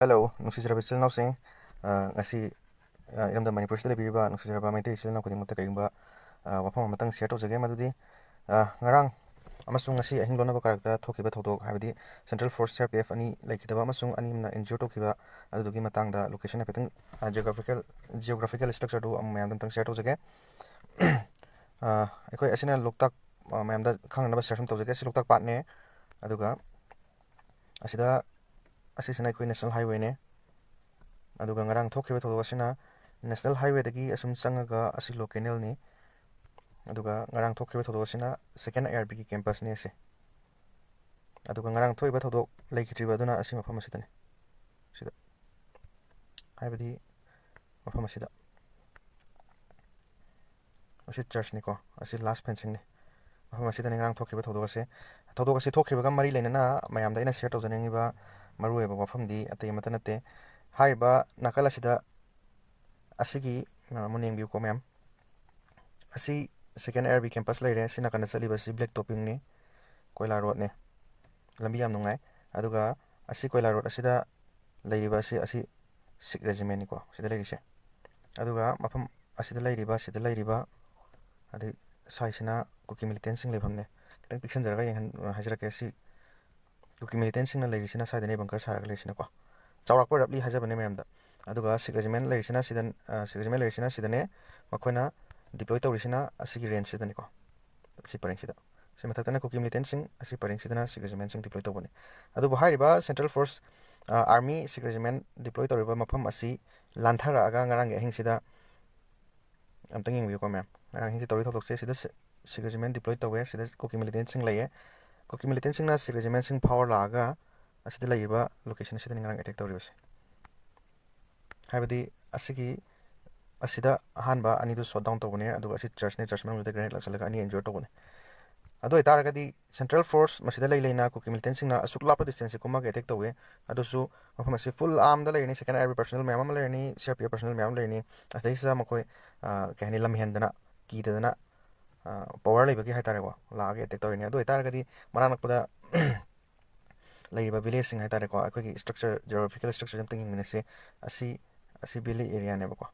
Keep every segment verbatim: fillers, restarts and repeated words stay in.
Hello, ꯅꯨꯡꯁꯤꯖꯔꯕ ꯏꯆꯤꯜ ꯏꯅꯥꯎꯁꯤꯡ꯫ ꯑ, ꯉꯁꯤ, ꯑ, ꯏꯔꯝꯗꯝ ꯃꯅꯤꯄꯨꯔꯁꯤꯗ ꯂꯩꯕꯤꯔꯤꯕ ꯅꯨꯡꯁꯤꯖꯔꯕ ꯃꯩꯇꯩ ꯏꯆꯤꯜ ꯏꯅꯥꯎ ꯈꯨꯗꯤꯡꯃꯛꯇ ꯀꯔꯤꯒꯨꯝꯕ, ꯑ, ꯋꯥꯐꯝ ꯑꯃꯇꯪ ꯁꯤꯌꯔ ꯇꯧꯖꯒꯦ, ꯃꯗꯨꯗꯤ, ꯑ, ꯉꯔꯥꯡ ꯑꯃꯁꯨꯡ ꯉꯁꯤ ꯑꯍꯤꯡ ꯂꯣꯟꯅꯕ ꯀꯥꯔꯛꯇ ꯊꯣꯛꯈꯤꯕ ꯊꯧꯗꯣꯛ, ꯍꯥꯏꯕꯗꯤ central force, C R P F ꯑꯅꯤ ꯂꯩꯈꯤꯗꯕ ꯑꯃꯁꯨꯡ ꯑꯅꯤ ꯑꯃꯅ ꯏꯟꯖ꯭ꯌꯨꯔ ꯇꯧꯈꯤꯕ, ꯑꯗꯨꯗꯨꯒꯤ ꯃꯇꯥꯡꯗ ꯂꯣꯀꯦꯁꯟ ꯍꯥꯏꯐꯦꯠꯇꯪ, ꯑ, ꯖꯤꯑꯣꯒ꯭ꯔꯥꯐꯤꯀꯦꯜ, ꯖꯤꯑꯣꯒ꯭ꯔꯥꯐꯤꯀꯦꯜ ꯁ꯭ꯇ꯭ꯔꯛꯆꯔꯗꯨ ꯑꯃꯨꯛ ꯃꯌꯥꯝꯗ ꯑꯝꯇꯪ ꯁꯤꯌꯔ ꯇꯧꯖꯒꯦ꯫ ꯑ, ꯑꯩꯈꯣꯏ ꯑꯁꯤꯅ ꯂꯣꯛꯇꯥꯛ, ꯑ, ꯃꯌꯥꯝꯗ ꯈꯪꯅꯅꯕ ꯁꯤꯌꯔ ꯁꯨꯝ ꯇꯧꯖꯒꯦ꯫ ꯑꯁꯤ ꯂꯣꯛꯇꯥꯛ ꯄꯥꯠꯅꯦ꯫ ꯑꯗꯨꯒ ꯑꯁꯤꯗ, ꯑꯁꯤꯁꯤꯅ ꯑꯩꯈꯣꯏ ꯅꯦꯁꯅꯦꯜ ꯍꯥꯏꯋꯦꯅꯦ꯫ ꯑꯗꯨꯒ ꯉꯔꯥꯡ ꯊꯣꯛꯈꯤꯕ ꯊꯧꯗꯣꯛ ꯑꯁꯤꯅ ꯅꯦꯁꯅꯦꯜ ꯍꯥꯏꯋꯦꯗꯒꯤ ꯑꯁꯨꯝ ꯆꯪꯉꯒ ꯑꯁꯤ ꯂꯣ ꯀꯦꯅꯦꯜꯅꯤ꯫ ꯑꯗꯨꯒ ꯉꯔꯥꯡ ꯊꯣꯛꯈꯤꯕ ꯊꯧꯗꯣꯛ ꯑꯁꯤꯅ ꯁꯦꯀꯦꯟ ꯑꯥꯏ ꯑꯥꯔ ꯕꯤꯒꯤ ꯀꯦꯝꯄꯁꯅꯤ ꯑꯁꯤ꯫ ꯑꯗꯨꯒ ꯉꯔꯥꯡ ꯊꯣꯛꯏꯕ ꯊꯧꯗꯣꯛ ꯂꯩꯈꯤꯗ꯭ꯔꯤꯕ ꯑꯗꯨꯅ ꯑꯁꯤ ꯃꯐꯝ ꯑꯁꯤꯗꯅꯤ꯫ ꯁꯤꯗ, ꯍꯥꯏꯕꯗꯤ ꯃꯐꯝ ꯑꯁꯤꯗ꯫ ꯑꯁꯤ ꯆꯔꯆꯅꯤꯀꯣ, ꯑꯁꯤ ꯂꯥꯁ ꯐꯦꯟꯁꯤꯡꯅꯤ꯫ ꯃꯐꯝ ꯑꯁꯤꯗꯅꯤ ꯉꯔꯥꯡ ꯊꯣꯛꯈꯤꯕ ꯊꯧꯗꯣꯛ ꯑꯁꯦ꯫ ꯊꯧꯗꯣꯛ ꯑꯁꯤ ꯊꯣꯛꯈꯤꯕꯒ ꯃꯔꯤ ꯂꯩꯅꯅ ꯃꯌꯥꯝꯗ ꯑꯩꯅ ꯁꯤꯌꯔ ꯇꯧꯖꯅꯤꯡꯉꯤꯕ ꯃꯔꯨꯑꯣꯏꯕ ꯋꯥꯐꯝꯗꯤ ꯑꯇꯩ ꯑꯃꯠꯇ ꯅꯠꯇꯦ꯫ ꯍꯥꯏꯔꯤꯕ ꯅꯥꯀꯜ ꯑꯁꯤꯗ, ꯑꯁꯤꯒꯤ, ꯑ, ꯃꯨꯟꯅ ꯌꯦꯡꯕꯤꯌꯨꯀꯣ ꯃꯌꯥꯝ꯫ ꯑꯁꯤ ꯁꯦꯀꯦꯟ ꯑꯥꯏ ꯑꯥꯔ ꯕꯤ ꯀꯦꯝꯄꯁ ꯂꯩꯔꯦ꯫ ꯁꯤ ꯅꯥꯀꯟꯗ ꯆꯠꯂꯤꯕ ꯑꯁꯤ ꯕ꯭ꯂꯦꯛ ꯇꯣꯞꯄꯤꯡꯅꯤ, ꯀꯣꯏꯂꯥ ꯔꯣꯗꯅꯦ꯫ ꯂꯝꯕꯤ ꯌꯥꯝ ꯅꯨꯡꯉꯥꯏ꯫ ꯑꯗꯨꯒ ꯑꯁꯤ ꯀꯣꯏꯂꯥ ꯔꯣꯗ ꯑꯁꯤꯗ ꯂꯩꯔꯤꯕ ꯑꯁꯤ, ꯑꯁꯤ ꯁꯤꯛ ꯔꯦꯖꯤꯃꯦꯟꯅꯤꯀꯣ, ꯁꯤꯗ ꯂꯩꯔꯤꯁꯦ꯫ ꯑꯗꯨꯒ ꯃꯐꯝ ꯑꯁꯤꯗ ꯂꯩꯔꯤꯕ, ꯁꯤꯗ ꯂꯩꯔꯤꯕ, ꯑꯗꯩ ꯁ꯭ꯋꯥꯏꯁꯤꯅ ꯀꯨꯀꯤ ꯃꯤꯂꯤꯇꯦꯟꯁꯤꯡ ꯂꯩꯐꯝꯅꯦ꯫ ꯈꯤꯇꯪ ꯄꯤꯛꯁꯟꯖꯔꯒ ꯌꯦꯡꯍꯟ-, ꯍꯥꯏꯖꯔꯛꯀꯦ꯫ ꯁꯤ ꯀꯨꯀꯤ ꯃꯤꯂꯤꯇꯦꯟꯁꯤꯡꯅ ꯂꯩꯔꯤꯁꯤꯅ ꯁ꯭ꯋꯥꯏꯗꯅꯦ, ꯕꯪꯀꯔ ꯁꯥꯔꯒ ꯂꯩꯔꯤꯁꯤꯅꯀꯣ꯫ ꯆꯥꯎꯔꯥꯛꯄ ꯔꯐꯂꯤ ꯍꯥꯏꯖꯕꯅꯦ ꯃꯌꯥꯝꯗ꯫ ꯑꯗꯨꯒ ꯁꯤꯛ ꯔꯦꯖꯤꯃꯦꯟ ꯂꯩꯔꯤꯁꯤꯅ ꯁꯤꯗ, ꯑ, ꯁꯤꯛ ꯔꯦꯖꯤꯃꯦꯟ ꯂꯩꯔꯤꯁꯤꯅ ꯁꯤꯗꯅꯦ, ꯃꯈꯣꯏꯅ ꯗꯤꯄ꯭ꯂꯣꯏ ꯇꯧꯔꯤꯁꯤꯅ ꯑꯁꯤꯒꯤ ꯔꯦꯟꯖꯁꯤꯗꯅꯤꯀꯣ꯫ ꯁꯤ ꯄꯔꯦꯡꯁꯤꯗ꯫ ꯁꯤ ꯃꯊꯛꯇꯅ ꯀꯨꯀꯤ ꯃꯤꯂꯤꯇꯦꯟꯁꯤꯡ, ꯑꯁꯤ ꯄꯔꯦꯡꯁꯤꯗꯅ ꯁꯤꯛ ꯔꯦꯖꯤꯃꯦꯟꯁꯤꯡ ꯗꯤꯄ꯭ꯂꯣꯏ ꯇꯧꯕꯅꯤ꯫ ꯑꯗꯨꯕꯨ ꯍꯥꯏꯔꯤꯕ ꯁꯦꯟꯇ꯭ꯔꯦꯜ ꯐꯣꯔꯁ, ꯑ, ꯑꯥꯔꯃꯤ ꯁꯤꯛ ꯔꯦꯖꯤꯃꯦꯟ ꯗꯤꯄ꯭ꯂꯣꯏ ꯇꯧꯔꯤꯕ ꯃꯐꯝ ꯑꯁꯤ ꯂꯥꯟꯊꯔꯛꯑꯒ ꯉꯔꯥꯡꯒꯤ ꯑꯍꯤꯡꯁꯤꯗ ꯑꯝꯇꯪ ꯌꯦꯡꯕꯤꯌꯨꯀꯣ ꯃꯌꯥꯝ꯫ ꯉꯔꯥꯡ ꯑꯍꯤꯡꯁꯤ ꯇꯧꯔꯤ ꯊꯧꯗꯣꯛꯁꯦ, ꯁꯤꯗ ꯁꯤ-, ꯁꯤꯛ ꯔꯦꯖꯤꯃꯦꯟ ꯗꯤꯄ꯭ꯂꯣꯏ ꯇꯧꯋꯦ, ꯁꯤꯗ ꯀꯨꯀꯤ ꯃꯤꯂꯤꯇꯦꯟꯁꯤꯡ ꯂꯩꯌꯦ꯫ ꯀꯨꯀꯤ ꯃꯤꯂꯤꯇꯦꯟꯁꯤꯡꯅ ꯁꯤꯛ ꯔꯦꯖꯤꯃꯦꯟꯁꯤꯡ ꯐꯥꯎꯔ ꯂꯥꯛꯑꯒ ꯑꯁꯤꯗ ꯂꯩꯔꯤꯕ ꯂꯣꯀꯦꯁꯟ ꯑꯁꯤꯗꯅꯤ ꯉꯔꯥꯡ ꯑꯦꯇꯦꯛ ꯇꯧꯔꯤꯕꯁꯦ꯫ ꯍꯥꯏꯕꯗꯤ ꯑꯁꯤꯒꯤ, ꯑꯁꯤꯗ ꯑꯍꯥꯟꯕ ꯑꯅꯤꯗꯨ ꯁꯣꯠ ꯗꯥꯎꯟ ꯇꯧꯕꯅꯦ, ꯑꯗꯨꯒ ꯑꯁꯤ ꯆꯔꯆꯅꯦ, ꯆꯔꯆ ꯃꯅꯨꯡꯗ ꯒ꯭ꯔꯦꯅꯦꯗ ꯂꯪꯁꯤꯜꯂꯒ ꯑꯅꯤ ꯏꯟꯖꯨꯔ ꯇꯧꯕꯅꯦ꯫ ꯑꯗꯨ ꯑꯣꯏꯇꯥꯔꯒꯗꯤ ꯁꯦꯟꯇ꯭ꯔꯦꯜ ꯐꯣꯔꯁ ꯃꯁꯤꯗ ꯂꯩ ꯂꯩꯅ ꯀꯨꯀꯤ ꯃꯤꯂꯤꯇꯦꯟꯁꯤꯡꯅ ꯑꯁꯨꯛ ꯂꯥꯞꯄ ꯗꯤꯁꯇꯦꯟꯁꯁꯦ ꯀꯨꯝꯃꯒ ꯑꯦꯇꯦꯛ ꯇꯧꯋꯦ꯫ ꯑꯗꯨꯁꯨ ꯃꯐꯝ ꯑꯁꯤ ꯐꯨꯜ ꯑꯥꯔꯝꯗ ꯂꯩꯔꯅꯤ, ꯁꯦꯀꯦꯟ ꯑꯥꯏ ꯑꯥꯔ ꯕꯤ ꯄꯔꯁꯅꯦꯜ ꯃꯌꯥꯝ ꯑꯃ ꯂꯩꯔꯅꯤ, C R P F personal ꯃꯌꯥꯝ ꯑꯃ ꯂꯩꯔꯅꯤ꯫ ꯑꯁꯤꯗꯩꯁꯤꯗ ꯃꯈꯣꯏ, ꯑ, ꯀꯩ ꯍꯥꯏꯅꯤ, ꯂꯝꯍꯦꯟꯗꯅ, ꯀꯤꯗꯗꯅ, ꯑ, ꯄꯋꯥꯔ ꯂꯩꯕꯒꯤ ꯍꯥꯏꯇꯥꯔꯦꯀꯣ, ꯂꯥꯛꯑꯒ ꯑꯦꯇꯦꯛ ꯇꯧꯔꯤꯅꯤ꯫ ꯑꯗꯨ ꯑꯣꯏꯇꯥꯔꯒꯗꯤ ꯃꯅꯥꯛ ꯅꯛꯄꯗ ꯂꯩꯔꯤꯕ ꯚꯤꯂꯦꯖꯁꯤꯡ ꯍꯥꯏꯇꯥꯔꯦꯀꯣ, ꯑꯩꯈꯣꯏꯒꯤ ꯏꯁꯇ꯭ꯔꯛꯆꯔ, ꯖꯤꯑꯣꯒ꯭ꯔꯥꯐꯤꯀꯦꯜ ꯏꯁꯇ꯭ꯔꯛꯆꯔꯁꯦ ꯑꯝꯇꯪ ꯌꯦꯡꯃꯤꯟꯅꯁꯦ꯫ ꯑꯁꯤ ꯑꯁꯤ ꯚꯦꯂꯤ ꯑꯦꯔꯤꯌꯥꯅꯦꯕꯀꯣ꯫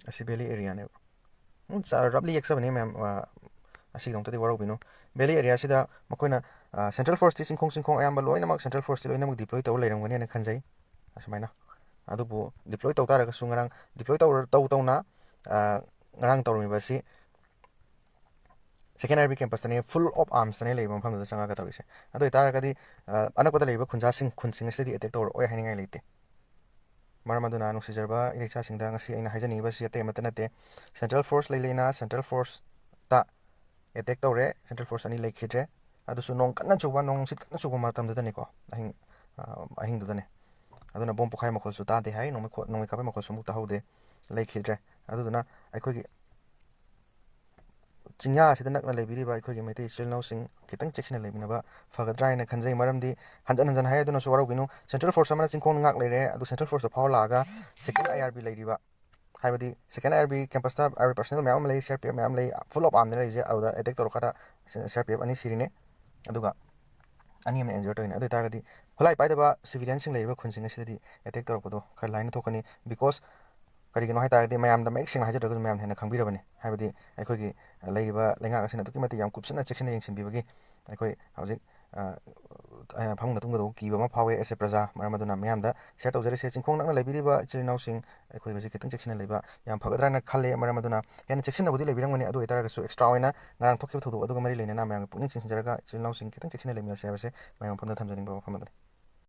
ꯑꯁꯤ ꯚꯦꯂꯤ ꯑꯦꯔꯤꯌꯥꯅꯦꯕ꯫ ꯎꯝ, ꯆ-, ꯔꯞꯂꯤ ꯌꯦꯛꯆꯕꯅꯦ ꯃꯌꯥꯝ, ꯑ, ꯑꯁꯤꯒꯤꯗꯃꯛꯇꯗꯤ ꯋꯥꯔꯧꯕꯤꯅꯨ꯫ ꯚꯦꯂꯤ ꯑꯦꯔꯤꯌꯥꯁꯤꯗ ꯃꯈꯣꯏꯅ, ꯑ, ꯁꯦꯟꯇ꯭ꯔꯦꯜ ꯐꯣꯔꯁꯇꯤ ꯆꯤꯡꯈꯣꯡ ꯆꯤꯡꯈꯣꯡ ꯑꯌꯥꯝꯕ ꯂꯣꯏꯅꯃꯛ ꯁꯦꯟꯇ꯭ꯔꯦꯜ ꯐꯣꯔꯁꯇꯤ ꯂꯣꯏꯅꯃꯛ ꯗꯤꯄ꯭ꯂꯣꯏ ꯇꯧꯔ ꯂꯩꯔꯝꯒꯅꯦꯅ ꯈꯟꯖꯩ꯫ ꯑꯁꯨꯃꯥꯏꯅ꯫ ꯑꯗꯨꯕꯨ ꯗꯤꯄ꯭ꯂꯣꯏ ꯇꯧ ꯇꯥꯔꯒꯁꯨ ꯉꯔꯥꯡ ꯗꯤꯄ꯭ꯂꯣꯏ ꯇꯧꯔ-, ꯇꯧ ꯇꯧꯅ, ꯑ, ꯉꯔꯥꯡ ꯇꯧꯔꯝꯃꯤꯕ ꯑꯁꯤ ꯁꯦꯀꯦꯟ I R B ꯀꯦꯝꯄꯁꯇꯅꯦ, full of ꯑꯥꯔꯝꯁꯇꯅꯦ ꯂꯩꯕ ꯃꯐꯝꯗꯨꯗ ꯆꯪꯉꯒ ꯇꯧꯔꯤꯁꯦ꯫ ꯑꯗꯨ ꯑꯣꯏꯇꯥꯔꯒꯗꯤ, ꯑ, ꯑꯅꯛꯄꯗ ꯂꯩꯔꯤꯕ ꯈꯨꯟꯖꯥꯁꯤꯡ, ꯈꯨꯟꯁꯤꯡ ꯑꯁꯤꯗꯗꯤ ꯑꯦꯇꯦꯛ ꯇꯧꯔꯛꯑꯣꯏ ꯍꯥꯏꯅꯤꯡꯉꯥꯏ ꯂꯩꯇꯦ꯫ ꯃꯔꯝ ꯑꯗꯨꯅ ꯅꯨꯡꯁꯤꯖꯔꯕ ꯏꯔꯩꯆꯥꯁꯤꯡꯗ ꯉꯁꯤ ꯑꯩꯅ ꯍꯥꯏꯖꯅꯤꯡꯉꯤꯕꯁꯤ ꯑꯇꯩ ꯑꯃꯠꯇ ꯅꯠꯇꯦ꯫ ꯁꯦꯟꯇ꯭ꯔꯦꯜ ꯐꯣꯔꯁ ꯂꯩ ꯂꯩꯅ ꯁꯦꯟꯇ꯭ꯔꯦꯜ ꯐꯣꯔꯁꯇ ꯑꯦꯇꯦꯛ ꯇꯧꯔꯦ, ꯁꯦꯟꯇ꯭ꯔꯦꯜ ꯐꯣꯔꯁ ꯑꯅꯤ ꯂꯩꯈꯤꯗ꯭ꯔꯦ꯫ ꯑꯗꯨꯁꯨ ꯅꯣꯡ ꯀꯟꯅ ꯆꯨꯕ, ꯅꯣꯡ ꯅꯨꯡꯁꯤꯠ ꯀꯟꯅ ꯆꯨꯕ ꯃꯇꯝꯗꯨꯗꯅꯤꯀꯣ, ꯑꯍꯤꯡ, ꯑ, ꯑꯍꯤꯡꯗꯨꯗꯅꯦ꯫ ꯑꯗꯨꯅ ꯕꯣꯝ ꯄꯣꯈꯥꯏ ꯃꯈꯣꯜꯁꯨ ꯇꯥꯗꯦ ꯍꯥꯏ, ꯅꯣꯡꯃꯩ ꯈꯣ-, ꯅꯣꯡꯃꯩ ꯀꯥꯞꯄꯩ ꯃꯈꯣꯜꯁꯨ ꯑꯃꯨꯛ ꯇꯥꯍꯧꯗꯦ, ꯂꯩꯈꯤꯗ꯭ꯔꯦ꯫ ꯑꯗꯨꯗꯨꯅ ꯑꯩꯈꯣꯏꯒꯤ ꯆꯤꯡꯌꯥ ꯑꯁꯤꯗ ꯅꯛꯅ ꯂꯩꯕꯤꯔꯤꯕ ꯑꯩꯈꯣꯏꯒꯤ ꯃꯩꯇꯩ ꯏꯆꯤꯜ ꯏꯅꯥꯎꯁꯤꯡ ꯈꯤꯇꯪ ꯆꯦꯛꯁꯤꯟꯅ ꯂꯩꯃꯤꯟꯅꯕ ꯐꯒꯗ꯭ꯔꯥ ꯍꯥꯏꯅ ꯈꯟꯖꯩ꯫ ꯃꯔꯝꯗꯤ ꯍꯟꯖꯟ ꯍꯟꯖꯟ ꯍꯥꯏ, ꯑꯗꯨꯅꯁꯨ ꯋꯥꯔꯧꯕꯤꯅꯨ, ꯁꯦꯟꯇ꯭ꯔꯦꯜ ꯐꯣꯔꯁ ꯑꯃꯅ ꯆꯤꯡꯈꯣꯡꯗ ꯉꯥꯛ ꯂꯩꯔꯦ, ꯑꯗꯨ ꯁꯦꯟꯇ꯭ꯔꯦꯜ ꯐꯣꯔꯁꯇ ꯐꯥꯎꯔ ꯂꯥꯛꯑꯒ ꯁꯦꯀꯦꯟ ꯑꯥꯏ ꯑꯥꯔ ꯕꯤ ꯂꯩꯔꯤꯕ, ꯍꯥꯏꯕꯗꯤ ꯁꯦꯀꯦꯟ ꯑꯥꯏ ꯑꯥꯔ ꯕꯤ ꯀꯦꯝꯄꯁꯇ ꯑꯥꯔ ꯕꯤ ꯄꯔꯁꯅꯦꯜ ꯃꯌꯥꯝ ꯑꯃ ꯂꯩ, ꯁꯤ ꯑꯥꯔ ꯄꯤ ꯑꯦꯐ ꯃꯌꯥꯝ ꯂꯩ, ꯐꯨꯜ ꯑꯣꯞ ꯑꯥꯔꯝꯗ ꯂꯩꯔꯤꯁꯦ, ꯑꯗꯨꯗ ꯑꯦꯇꯦꯛ ꯇꯧꯔꯀꯥꯟꯗ ꯁꯤ ꯑꯥꯔ ꯄꯤ ꯑꯦꯐ ꯑꯅꯤ ꯁꯤꯔꯤꯅꯦ, ꯑꯗꯨꯒ ꯑꯅꯤ ꯑꯃꯅ ꯏꯟꯖꯣꯔ ꯇꯧꯔꯤꯅꯦ꯫ ꯑꯗꯨ ꯑꯣꯏꯇꯥꯔꯒꯗꯤ ꯈꯨꯠꯂꯥꯏ ꯄꯥꯏꯗꯕ ꯁꯤꯚꯤꯂꯤꯌꯟꯁꯤꯡ ꯂꯩꯔꯤꯕ ꯈꯨꯟꯁꯤꯡ ꯑꯁꯤꯗꯗꯤ ꯑꯦꯇꯦꯛ ꯇꯧꯔꯛꯄꯗꯣ ꯈꯔ ꯂꯥꯏꯅ ꯊꯣꯛꯀꯅꯤ꯫ ꯕꯤꯀꯣꯁ ꯀꯔꯤꯒꯤꯅꯣ ꯍꯥꯏ ꯇꯥꯔꯒꯗꯤ ꯃꯌꯥꯝꯗ ꯃꯌꯦꯛ ꯁꯦꯡꯅ ꯍꯥꯏꯖꯗ꯭ꯔꯒꯁꯨ ꯃꯌꯥꯝꯅ ꯍꯦꯟꯅ ꯈꯪꯕꯤꯔꯕꯅꯤ꯫ ꯍꯥꯏꯕꯗꯤ ꯑꯩꯈꯣꯏꯒꯤ ꯂꯩꯔꯤꯕ ꯂꯩꯉꯥꯛ ꯑꯁꯤꯅ ꯑꯗꯨꯛꯀꯤ ꯃꯇꯤꯛ ꯌꯥꯝ ꯀꯨꯞꯁꯟꯅ ꯆꯦꯛꯁꯤꯟꯅ ꯌꯦꯡꯁꯤꯟꯕꯤꯕꯒꯤ ꯑꯩꯈꯣꯏ ꯍꯧꯖꯤꯛ, ꯑ, ꯑ, ꯐꯃꯨꯡꯗ ꯇꯨꯝꯒꯗꯧꯕ ꯀꯤꯕ ꯑꯃ ꯐꯥꯎꯋꯦ ꯑꯦꯁ ꯑꯦ ꯄ꯭ꯔꯖꯥ꯫ ꯃꯔꯝ ꯑꯗꯨꯅ ꯃꯌꯥꯝꯗ ꯁꯤꯌꯔ ꯇꯧꯖꯔꯤꯁꯦ, ꯆꯤꯡꯈꯣꯡ ꯅꯛꯅ ꯂꯩꯕꯤꯔꯤꯕ ꯏꯆꯤꯜ ꯏꯅꯥꯎꯁꯤꯡ, ꯑꯩꯈꯣꯏ ꯍꯧꯖꯤꯛ ꯈꯤꯇꯪ ꯆꯦꯛꯁꯤꯟꯅ ꯂꯩꯕ ꯌꯥꯝ ꯐꯒꯗ꯭ꯔꯥ ꯍꯥꯏꯅ ꯈꯜꯂꯦ꯫ ꯃꯔꯝ ꯑꯗꯨꯅ ꯍꯦꯟꯅ ꯆꯦꯛꯁꯤꯟꯅꯕꯨꯗꯤ ꯂꯩꯕꯤꯔꯝꯒꯅꯤ, ꯑꯗꯨ ꯑꯣꯏꯇꯥꯔꯒꯁꯨ ꯑꯦꯛꯁꯇ꯭ꯔꯥ ꯑꯣꯏꯅ ꯉꯔꯥꯡ ꯊꯣꯛꯈꯤꯕ ꯊꯧꯗꯣꯛ ꯑꯗꯨꯒ ꯃꯔꯤ ꯂꯩꯅꯅ ꯃꯌꯥꯝꯒꯤ ꯄꯨꯛꯅꯤꯡ ꯆꯤꯡꯁꯤꯟꯖꯔꯒ ꯏꯆꯤꯜ ꯏꯅꯥꯎꯁꯤꯡ ꯈꯤꯇꯪ ꯆꯦꯛꯁꯤꯟꯅ ꯂꯩꯃꯤꯟꯅꯁꯦ ꯍꯥꯏꯕꯁꯦ ꯃꯌꯥꯝ ꯃꯐꯝꯗ ꯊꯝꯖꯅꯤꯡꯕ ꯋꯥꯐꯝ ꯑꯗꯨꯅꯤ꯫